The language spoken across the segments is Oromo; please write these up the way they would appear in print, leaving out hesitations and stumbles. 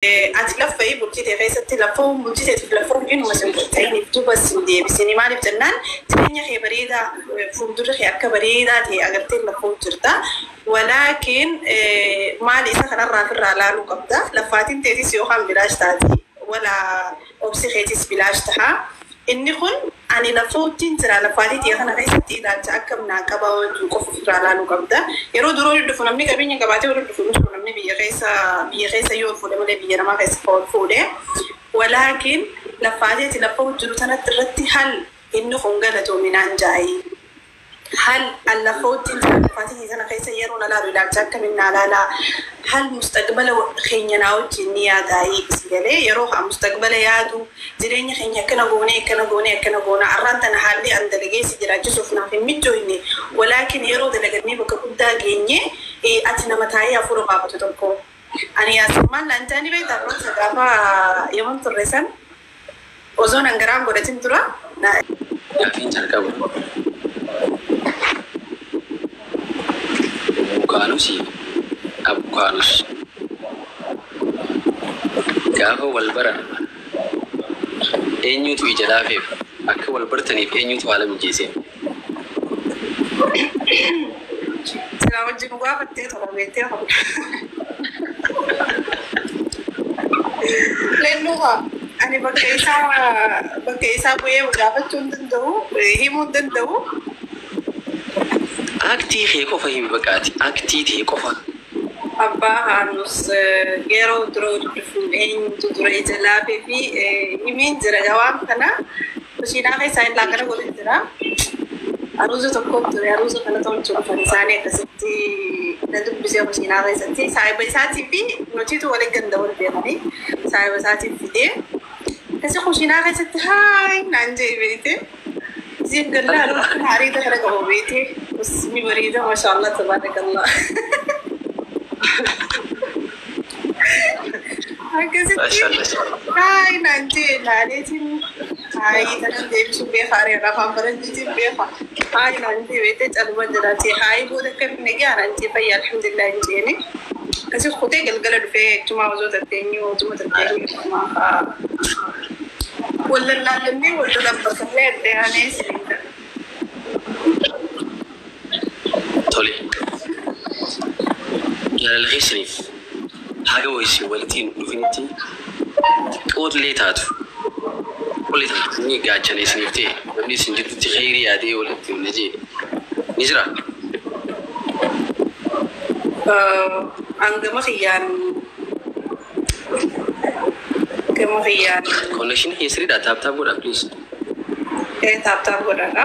Ati laffa'ii bultii tee keessatti laffa'uun bultii teetiif laffa'uun inuma sin ta'iniif duuba sin deebisini. Maaliif jennaan, jireenya kee bareedaa, fuuldurri kee akka bareedaa ta'e agartee laffa'uu jirta. Walaakin maali, isa kanarraa ofirraa laaluu qabda. Laffaatiin teetis yookaan bilaash taati, wala obsi keetis bilaash taha. Inni kun ani laffa'uuttiin jira, laffaatii ta'e kana keessatti ilaalcha akkam naa qaba wajjin qofa ofirraa laaluu qabda. Yeroo duroo dhufu namni qabeenya qabaatee warra dhufu hin jiru. Namni biyya keessa yoo fuudhe malee biyya namaa keessa ol fuudhe. Walaakin laffaateeti laffa'u jiru sanatti irratti hal inni kun galatoominaan jaayii. Hal an laffa'uuttiin jira, laffaatii sana keessa yeroo na laalu ilaalcha akkamiin naa laalaa? Hal mustaqbala keenya naa wajjin ni yaadaayii? Si galee, yeroo haa mustaqbala yaadu, jireenya keenya akkana goonee, akkana goonee, akkana goona, arraan tana haalli an dalagee si jiraachisuuf naaf hin mijoofne, walaakin yeroo dalagannee bakka guddaa geenye ati nama taa'ee hafuura baafatu tokko. Ani yaasin maal naan jaani beektaa? Barumsa gaafa yommuu turre san osoo nan garaan godhatin tura. Gaafiin jalqaba. Mukaanusii Abbukaanus gaafa wal baran eenyutu ija laafeef? Akka wal bartaniif eenyutu haala mijeesseef? Silaa wajjin gaafattee tola beektee qabda. Leennuufa ani bakka isaa bu'ee gaafachuu hin danda'u, himuu hin danda'u. Aktii kee qofa himi baqaati. Aktii tee qofa. Abbaa Haanus, yeroo dura dhufuun eenyutu dura ija laafee fi himiin jira waan kana kushiinaa keessaa illaa kana godhin jira. Aruuza tokko ture, aruuza kana tolchuu dhufan isaanii akkasitti na dubbisee kushiinaa keessatti saahiba isaatii fi nutiitu waliin ganda wal beekanii saahiba isaatiif fidee akkasi kushiinaa keessatti "Hi" naan jee beekte. Isiin gallaa hariida kana qabu beekte, ni bareeda, maashaallah, tabaarakallah. Akkasitti "Hi" naan jee, laaleetiin "Hi" kanan deebisuun beeka, areera afaan faranjiitiin beeka. "Hi" naan jee beektee, caluma jiraate. "Hi" booda akkam nagaa naan jee, "Fayyaa, alhamdulillah" hin jeeni. Akkasi kutee galgala dhufee jechumaa osoo tatteenyu osuma tatteenyu wal lallaallannee wal dalabbasannee adda yaanee isiniin ta'e. Tole. Jaalala keessaniif haga wayisii walitti hin dhufinitti xiqqoollee taatu. Xiqqoollee taatu inni gaachana isiniif ta'e, namni isin jidduutti kheyrii yaadee walitti hin jee ni jira. An gama kiyyaan Connection keessiriidha, tap tap godha, please. Tap tap godhadha.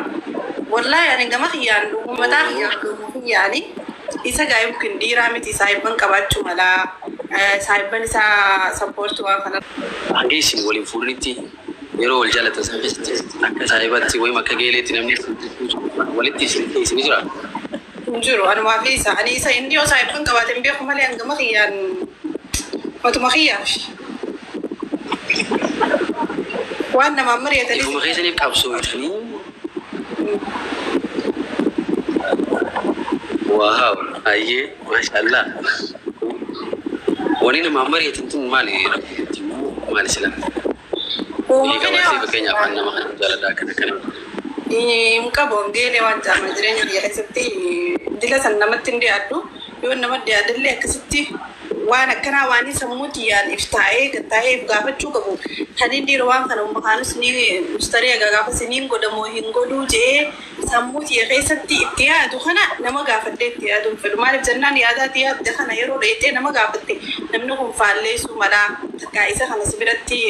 Wallaahi ani gama kiyyaan mataa kiyyaan dhuguma kiyyaani isa gaa yookiin dhiiraa miti, saayibban qabaachuu malaa, saayibban isaa support waan kana. Hanga isin waliin fuudhanitti yeroo wal jaalatan san keessatti akka saahibaatti wayim akka geeleetti namni walitti isin ni jira. Hin jiru, anumaa fi isa. Ani isa inni yoo saayibban qabaate hin beeku malee hangama kiyyaan matuma kiyyaaf. Waan namaan mari'atanis. Ifuma keessaniif qabsooytanii. Wow, ayyee, maashaallah. Wani namaan mari'atan tun maali? Maali sila? Uuma Ni qabaatee, fakkeenyaaf afaan nama kana jaaladha, akkana akkana. Hin qabu, geelee waan jaama jireenya biyya keessatti dila san namatti hin dhiyaadhu. Yoo namatti dhiyaadillee akkasitti waan akkanaa waan sammuu tiyyaan if taa'ee gattaa'ee if gaafachuu qabu. Kan inni dhiira waan kana uummataanis ni mustarii egaa gaafa siniin godhamoo hin godhuu jee sammuu tiyya keessatti itti yaadu kana nama gaafadhee itti yaadu hin fedhu. Maaliif jennaan, yaadaati yaadde kana yeroo dheeyxee nama gaafatte namni kun faalleessuu malaa, takkaa isa kana si biratti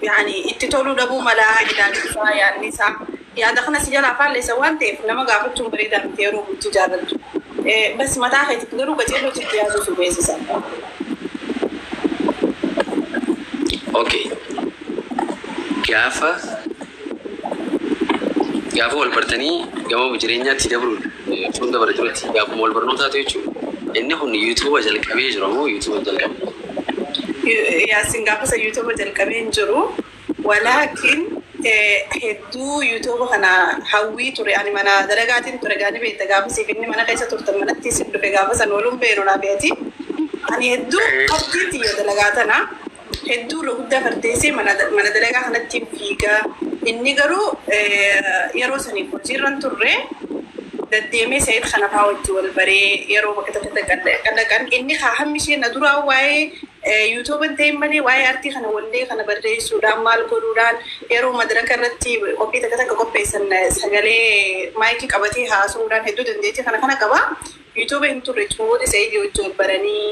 yaani itti toluu dhabuu malaa, ilaalchi isaa, yaadni isaa yaada kana si jalaa faalleessa waan ta'eef nama gaafachuun bareedaa miti yeroo bultii jaallattu. Bas mataa keetitti garuu qaceelloo itti yaaduu si beeksisa. Okay. Gaafa wal bartanii gama jireenyaatti dabruun fuula bara duratti gaafuma wal barnootaatu jechuudha. Inni kun YouTube jalqabee jira moo YouTube jalqabe? Yaasin gaafa isa YouTube jalqabee hin jiru. Walaakin hedduu YouTube kana hawwii ture. Ani mana dalagaatiin ture gaani beekta, gaafa siif inni mana keessa turtan manatti isin dhufe gaafa san waluun beenu naa beeti. Ani hedduu qabxiin xiyya dalagaa tana hedduu irra guddaa fardeessee mana dalagaa kanatti fiigaa. Inni garuu yeroo saniif hojiirra hin turre deddeemee Sa'iid kana fa'aa wajji wal baree yeroo bakka takka dhaqan inni haa hammi ishee na duraa waa'ee yuutuuba hin ta'in malee waa'ee artii kana wallee kana barreessuudhaan maal godhuudhaan yeroo madaraka irratti qophii takka takka qopheessan sagalee maayikii qabatee haasa'uudhaan hedduu dandeettii kana kana qaba. Yuutuuba hin turre booda Sa'iidii wajji wal baranii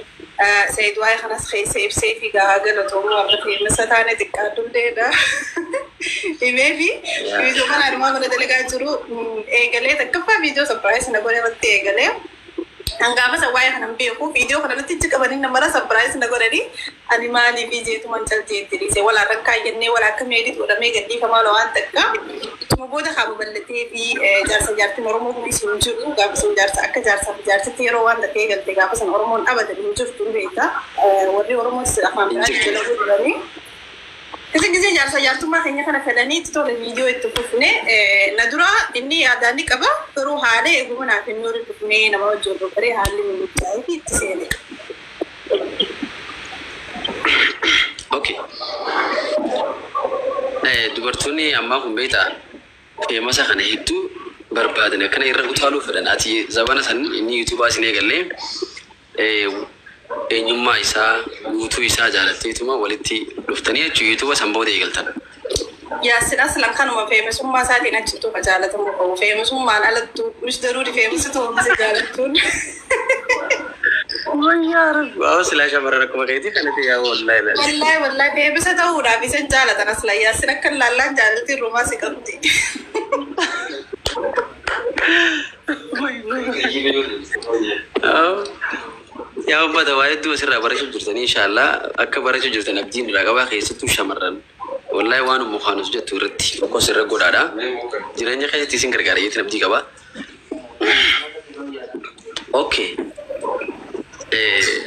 Sa'iid waa'ee kanas keessa ibsee fi gahaa galatoomuu warra feemasa taane xiqqaadulleedha. Himee fi viidiyoo kana anumaa mana dalagaa jiru eegalee takkaffaa viidiyoo sapiraayis na godhe irratti eegalee. Hangaafa san waa'ee kana hin beeku viidiyoo kana irratti ijji qabanii namara sapiraayis na godhanii ani maaliif jeetuman calteetti dhiise walaa rakkaa jennee walaa akka meedit godhamee gadhiifamaa waan takka. Ittuma booda haa babal'atee fi jaarsa jaartiin Oromoo kunis hin jiru gaafa sun jaarsa akka jaarsaa fi jaarsitti yeroo waan takka eegalte gaafa san Oromoon abadan hin jirtu beekta. Warri Oromoos afaan biraa dalaguu duranii. Kasi gisee jaarsa jaartummaa keenya kana fedhanii itti tole viidiyoo itti fufne na dura inni yaadaan ni qaba garuu haala eeguma naaf hin nurri dhufnee nama wajjin wal baree haalli nu mijaa'ee fi itti seene. Okay. Dubartoonni ammaa kun beektaa feemasa kana hedduu barbaadan akkana irra utaaluu fedhan ati zabana san inni yuutuubaa isin eegallee eenyummaa isaa guutuu isaa jaalatteetuma walitti dhuftanii jechuun yuutuuba san booda eegaltan. Yaasin aslan kanuma feemasummaa isaatiin achittuu ka jaalatamuu qabu. Feemasummaan alattuu mis daruuri feemasituu isa jaalattuun. Waa silaa shamarran akkuma keetii kanatti yaa wallaahi laali. Wallaahi wallaahi feemasa ta'uudhaaf isan jaalatan aslan Yaasin akka laallaan jaalaltiin rumaa si qabdi. Yaa ummata waa hedduu asirraa barachuu jirtanii inshaallah akka barachuu jirtan abdiin irraa qabaa keessattuu shamarran. Wallaahi waan ummu kaanus jettu irratti focus irra godhaadha. Jireenya keessatti isin gargaara jeetiin abdii qaba. Okay.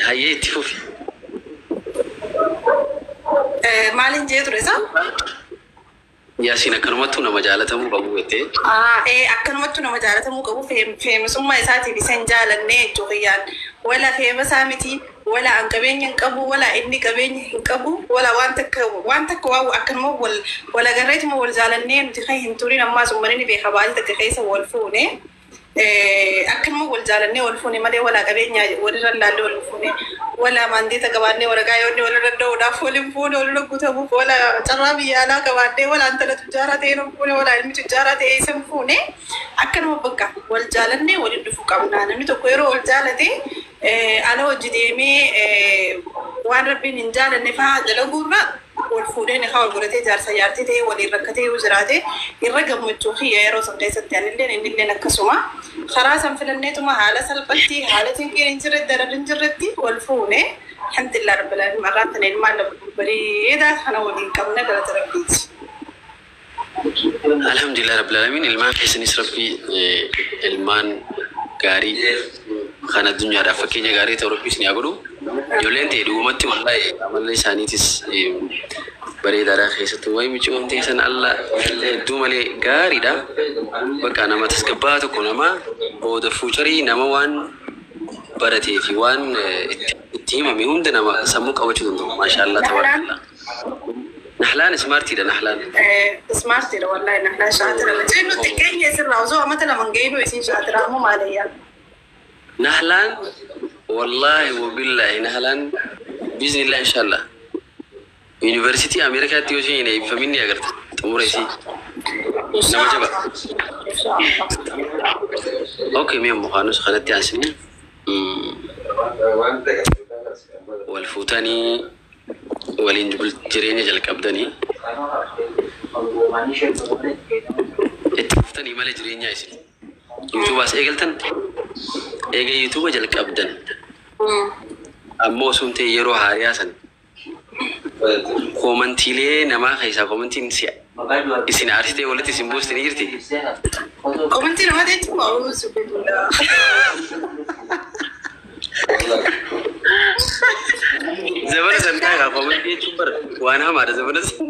Hayyee itti fufi. Maaliin jee ture isa? Yaasiin akkanumattuu nama jaalatamuu qabu jettee. Akkanumattuu nama jaalatamuu qabu feemasummaa isaatiif isa hin jaalannee jechuu kiyyaan. Wala feemasaa miti, wala an qabeenya hin qabu, wala inni qabeenya hin qabu, wala waan takka waan takka waa akkanuma wal wal agarreetuma wal jaalannee nuti kan hin turin ammaas uummanni ni beeka baay'ee takka keessa wal fuune. Akkanuma wal jaalannee wal fuune malee wala qabeenya walirra laallee wal fuune wala maandeeta qabaannee waraqaa yoonni walirra da'uudhaaf wal hin fuune walirra guutamuuf wala carraa biyya alaa qabaannee wala intala tujjaaraa ta'e hin fuune wala ilmi tujjaaraa ta'e isa hin fuune akkanuma bakka wal jaalannee waliin dhufuu qabna. Namni tokko yeroo wal jaalate ala hojii deemee waan rabbiin hin jaalanne fa'aa dalaguurra wal fuudhee ni wal godhatee jaarsa jaartii ta'ee waliin rakkatee yoo jiraate irra gammachuu kiyya yeroo san keessatti anilleen innilleen akkasuma karaa san filanneetuma haala salphatti haala tinqiin hin jirretti dararri hin jirretti wal fuune alhamdulillah rabbil alamin marraan tana ilmaan lama bareedaa kana waliin qabna galata rabbiiti. Alhamdulillah rabbil alamin ilmaan keessanis rabbi ilmaan gaarii kan addunyaadhaaf fakkeenya gaarii ta'u rabbi isin haa godhu. Ijoolleen ta'e dhugumatti wallaahi amalli isaaniitis bareedaadha keessattuu waa'ee micciyoon ta'e sana alla hedduu malee gaariidha. Bakka nama tasgabbaa'aa tokko nama booda fuucharii nama waan baratee fi waan itti himame hunda nama sammuu qabachuu danda'u. Maashaallah tabarakallah. Nahlaan ismaartiidha nahlaan. Ismaartiidha wallaahi nahlaan shaatira. Jennu xiqqeenya isirraa osoo amata lama hin gahinuu isin shaatira ammoo maalayyaa. Nahlaan wallahi wabillahi nahlaan biiznillah inshallah. Yuunivarsiitii Ameerikaatti yoo isheen hin eebbifamin ni agarta. Xumura isii. Nama jaba. Okay, mee mukaanus kanatti aansine. Wal fuutanii waliin jireenya jalqabdanii itti fuftanii malee jireenyaa isin. Yuutuubaas eegaltan eega yuutuuba jalqabdan ammoo osoo hin ta'e yeroo haariyaa san koomantiilee namaa keessaa koomantiin isin aarsitee walitti isin buuste ni jirti. Koomantii namaa jechuun waa suphee. Zabana san taa'aa koomantii jechuun bara waan hamaadha zabana san.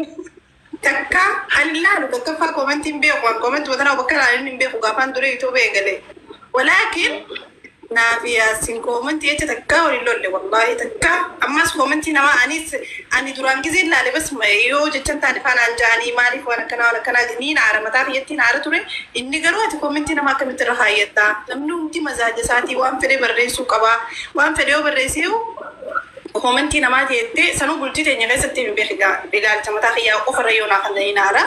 Takka ani laalu takkaffaa koomantii hin beeku waan koomantii watanaa bakka laalin hin beeku gaafaan dura yuutuuba eegale. Walaakin Naaf yaasin koomantii jecha takkaa waliin lolle, wallaahi takkaa. Ammas koomantii namaa anis ani duraan gizee ilaale bas yoo jechan taane faanaan jaanii maaliif waan akkanaa waan akkanaa niin aara, mataa kiyyattiin aara ture. Inni garuu ati koomantii namaa akkamitti irra kaayyattaa? Namni hundi mazaaja isaatii waan fedhe barreessuu qabaa. Waan fedhe yoo barreessee koomantii namaa teettee sanuu bultii teenya keessatti hin beekigaa, ilaalcha mataa kiyyaa qofarra yoo naa kanneen haala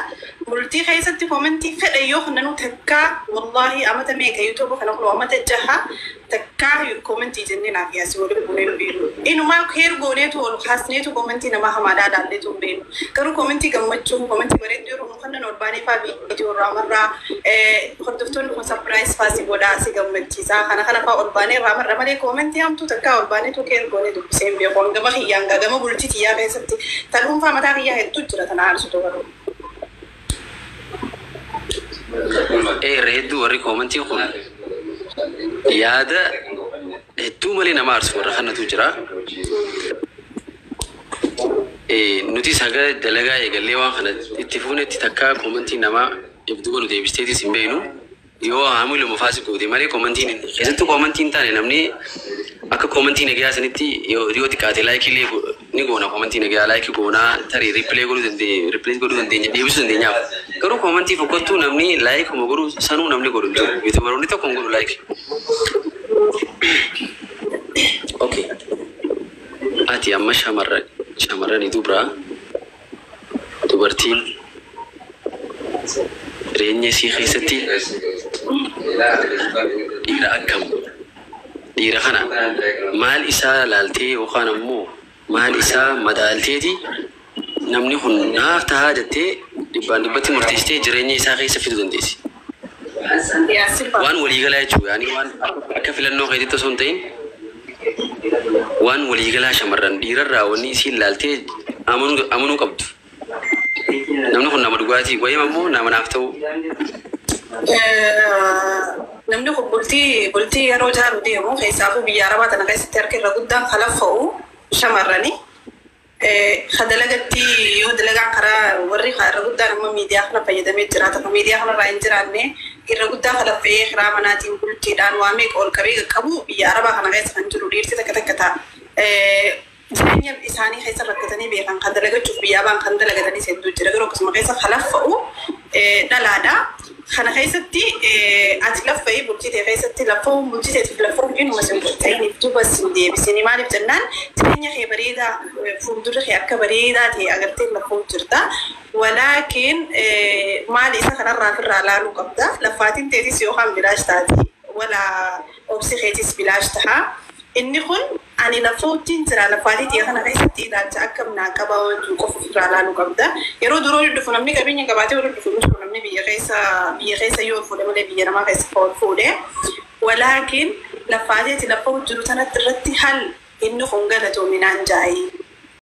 bultii keessatti koomantii fedhe yoo kannanuu takkaa, wallaahi amata meeqa yuutuuba kana kun amata 6 takkaa koomantii jennee naaf yaasi waliin buunee hin beeknu. Inumaa heer gooneetu ol kaasneetu koomantii namaa hamaadhaa laalleetu hin beeknu. Garuu koomantii gammachuu, koomantii bareedduu yeroo nu kannan ol baanee faa viidiyoo irraa marraa hordoftoonni kun surprise faa si godhaa, si gammachiisaa, kana kana faa ol baanee irraa marra malee koomantii hamtuu takkaa ol baaneetu keer goonee dubbisee hin beeku. Gama kiyyaan gama bultii kiyyaa keessatti ta dhuunfaa mataa kiyyaa hedduu jira tana aarsitu garuu. Irra hedduu warri koomantii kun yaada hedduu malee nama aarsu warra kanatu jira. Nutis haga dalagaa eegallee waan kana itti fuunetti takkaa koomantii namaa ibduu nu deebisteetis hin beeknu. Yoo haamiluma faasi goote malee koomantiin keessattuu koomantiin hin taane, namni akka koomantii nagayaa sanitti yoo xiqqaate laayikii illee ni goona, koomantii nagayaa laayikii goonaa, tarii reply godhuu dandeenya, reply godhuu dandeenya, deebisuu dandeenyaaf. Garuu koomantii fokkottuu namni laayikuma godhuu sanuu namni godhu hin jiru. Yuutuubaroonni tokko hin godhu laayikii. Okay. Ati amma shamarranii dubraa dubartiin jireenya isii keessatti dhiira akkam, dhiira kana maal isaa laaltee yookaan ammoo maal isaa madaalteeti namni kun naaf tahaa jettee dhibbaan dhibbatti murteessitee jireenya isaa keessa fiduu dandeessi? Waan waliigalaa jechuudha. Yaani waan akka filannoo keetitti osoo hin ta'in waan waliigalaa shamarran dhiirarraa wanni isiin laaltee amanuu qabdu. Namni kun nama dhugaatii wayim ammoo nama naaf ta'u. Namni kun bultii yeroo jaaru deemu, keessaafuu biyya arabaa tana keessatti harka irra guddaan kalaffa'u shamarrani. Ka dalagatti yoo dalagaan karaa warri irra guddaan amma miidiyaa kana fayyadamee jiraata. Ka miidiyaa kanarraa hin jiraanne irra guddaa kalaffa'ee karaa manaatiin bultiidhaan waa meeqa ol qabee qaqqabu biyya arabaa kana keessa kan jiru dhiirsi takka takka ta'a. Jireenya isaanii keessa rakkatanii beekan kan dalagachuuf biyyaa ba'an kan dalagatanis hedduu jira. Garuu akkasuma keessa kalaffa'u dhalaadha. Kana keessatti ati laffa'ii bultii ta'e keessatti laffa'uun bultii ta'eef laffa'uun inuma sin ta'iniif duuba sin deebisini. Maaliif jennaan jireenya kee bareedaa, fuuldurri kee akka bareedaa ta'e agartee laffa'uu jirta. Walaakin maali isa kanarraa ofirraa laaluu qabda. Laffaatiin teetis yookaan bilaash taati. Wala obsi keetis bilaash taha. Inni kun ani laffa'uutiin jira, laffaatii ta'e kana keessatti ilaalcha akkam naa qaba waan qofa ofirraa laaluu qabda. Yeroo duroo dhufu namni qabeenya qabaatee warri dhufu hin jiru, namni biyya keessa yoo fuudhe malee biyya namaa keessa ol fuudhe. Walaakin laffaateeti laffa'uu jiru sanatti irratti hal inni kun galatoominaan jaayi.